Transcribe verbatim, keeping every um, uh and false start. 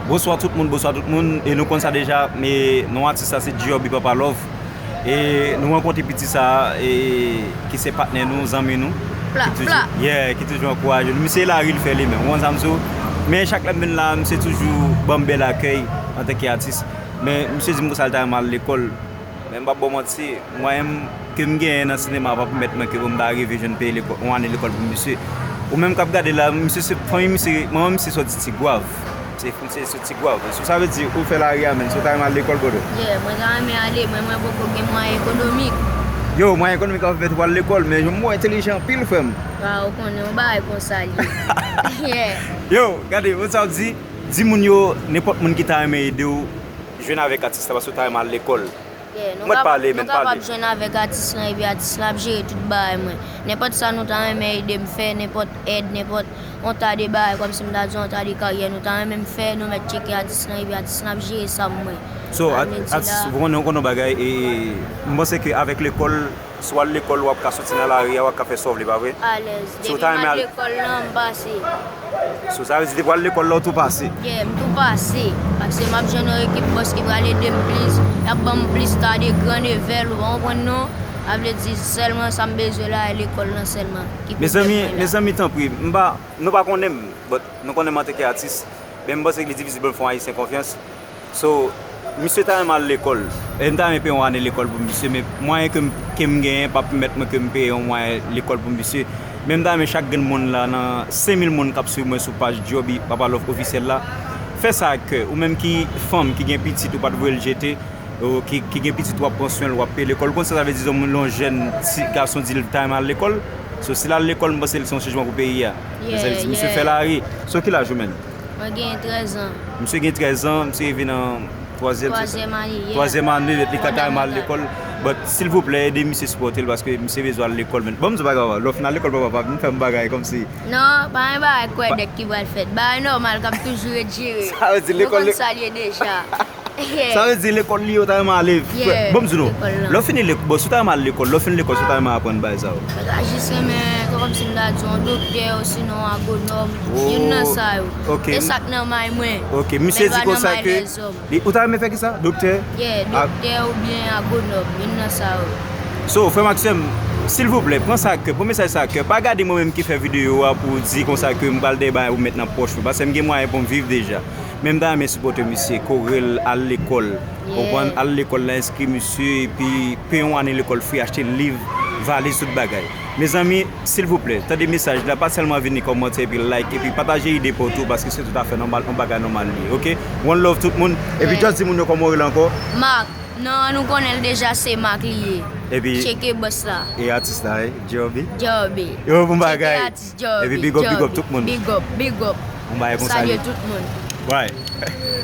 Bonswa tout moun, bonswa tout moun. E nou konn sa deja, men non atis la se Djorby Papa Love. E nou rankontre piti sa, e, ki se patnè nou, zanmi nou. Pla, ki toujou, pla. Yeah, ki toujou ankouraje nou. Misye lari l fè li menm, ou konn sa m di w. Men chak lè m vin la, misye toujou ban m bèl akèy antanke atis. Men misye di m konsa l ta renmen al lekòl. Men m p ap ba w manti, mwayen m ke m genyen nan sinema pa pèmèt mwen ke pou m ta rive jwenn peye lekòl, yon ane lekòl pou misye. Ou menm k ap gade la, misye se fanmi misye, manman misye soti Tigwav. Se, misye soti Tigwav. So sa vle di ou fè lari a menm, so w ta renmen al lekòl, bro? Yeah, mwen ta renmen ale, men mwen poko gen mwayen ekonomik. Yo, mwayen ekonomik ap fèmèt ou al lekòl, men m wè w entèlijan anpil, frè m. Ah, ou konnen, yon bagay konsa l ye. Yeah. Yo, gade, ou sa w di, di moun yo, nenpòt moun ki ta renmen ede w, jwenn avèk atis la, paske w ta renmen al lekòl. Yeah, nou Mwen kapab, pale, nou men kapab pale. Jwenn avèk atis lan, epi atis lan ap jere tout bagay mwen. Nenpòt sa nou ta renmen ede m fè, nenpòt èd, nenpòt yon ta de bagay, kòmsi m ta di yon ta de karyè, nou ta renmen m fè, nou mèt tcheke atis lan, epi atis lan ap jere sa m mwen. So, sa vle di atis, la, ou konnen, ou konnen yon bagay, e, m panse ke avèk lekòl, si w al lekòl, w ap ka soti nan lari a, w ap ka fè sa w vle, pa vre? Alèz. So, depi m al lekòl lan, m pase. So, sa vle di depi w al lekòl la, w tou pase? Yeah, m tou pase. Paske m ap jwenn yon ekip bòs ki pral ede m plis. Y ap ban m plis ta de gran level, ou pa konprann non? Sa vle di sèlman sa m bezwen la, e lekòl lan sèlman ki pou pèmèt mwen la. Mezanmi, mezanmi, tanpri, m pa, nou pa konnen m, but nou konnen m antanke atis. Men m panse ke li difisil pou m fè yon Ayisyen konfyans. So, misye ta renmen al lekòl. E m ta renmen peye yon ane lekòl pou misye, men mwayen ke m, ke m genyen pa pèmèt mwen ke m peye yon mwayen lekòl pou misye. Men m ta renmen chak grenn moun la, nan senk mil moun k ap swiv mwen sou paj Djorby Papa Love Officiel la, fè sa ak kè. Ou menm ki fanm, ki gen pitit, ou pa t voye l jete, ou ki, ki gen pitit, w ap pran swen l, w ap peye lekòl. Ou konn sa sa vle di, yon moun, yon jèn ti gason di l ta renmen al lekòl? So, si l al lekòl, m panse l se yon chanjman pou peyi a. Yeah, yeah. Mezanmi, misye fè lari. So, ki laj ou menm? Mwen gen trèz an. Misye gen trèz an, misye rive nan twazyèm, se sa? Twazyèm ane, yeah. Twazyèm ane, li ka ta renmen al lekòl. But, silvouplè, ede misye sipòte l paske misye bezwen al lekòl, men. Bon, m di w bagay, lè w fin al lekòl, papa, pa vin fè m bagay kòmsi. Non, pa gen bagay kwèdèk ki pral fèt. Bagay nòmal k ap toujou ret jere. Sa vle di lekòl. Nou konn sa l ye deja. Sa vle di lekòl li yo ta renmen ale. Yeah, bon, m di nou, lekòl lan. Lè w fini lek-, bon, si w ta renmen al lekòl, lè w fin lekòl, si w ta renmen aprann bagay sa yo? Mwen ta jis renmen, kòmsi m ta di, yon doktè, osinon yon agwonòm, youn nan sa yo. Oh, ok. E sa k nan may mwen. Ok, misye di konsa ke li, ou ta renmen fè kisa? Doktè? Yeah, doktè oubyen agwonòm, youn nan sa yo. So, frè m ak sè m, silvouplè, pran sa ak kè, pran mesaj sa ak kè. Pa gade mwen menm ki fè videyo a pou w di konsa ke m pral dèyè bagay pou m met nan pòch mwen, paske m gen mwayen pou m viv deja. Men m ta renmen sipòte misye, kore l al lekòl. Yeah. Konprann? Al lekòl la, enskri misye, epi peye yon ane lekòl free, achte liv, valiz, tout bagay. Mezanmi, silvouplè, tande mesaj la, pa sèlman vini kòmante epi like, epi pataje ide pa w tou, paske se toutafè nòmal, yon bagay nòmal li ye, ok? One love tout moun, epi just di moun yo kòman w rele ankò. Marc. Non, nou konnen l deja, se Marc li ye. Epi tcheke bòs la. E atis la, wi, Djorby. Djorby. Yo, bon bagay. Tcheke atis Djorby. Epi big up, big up tout moun. Big up, big up. Bon bagay konsa. Salye tout moun. Right.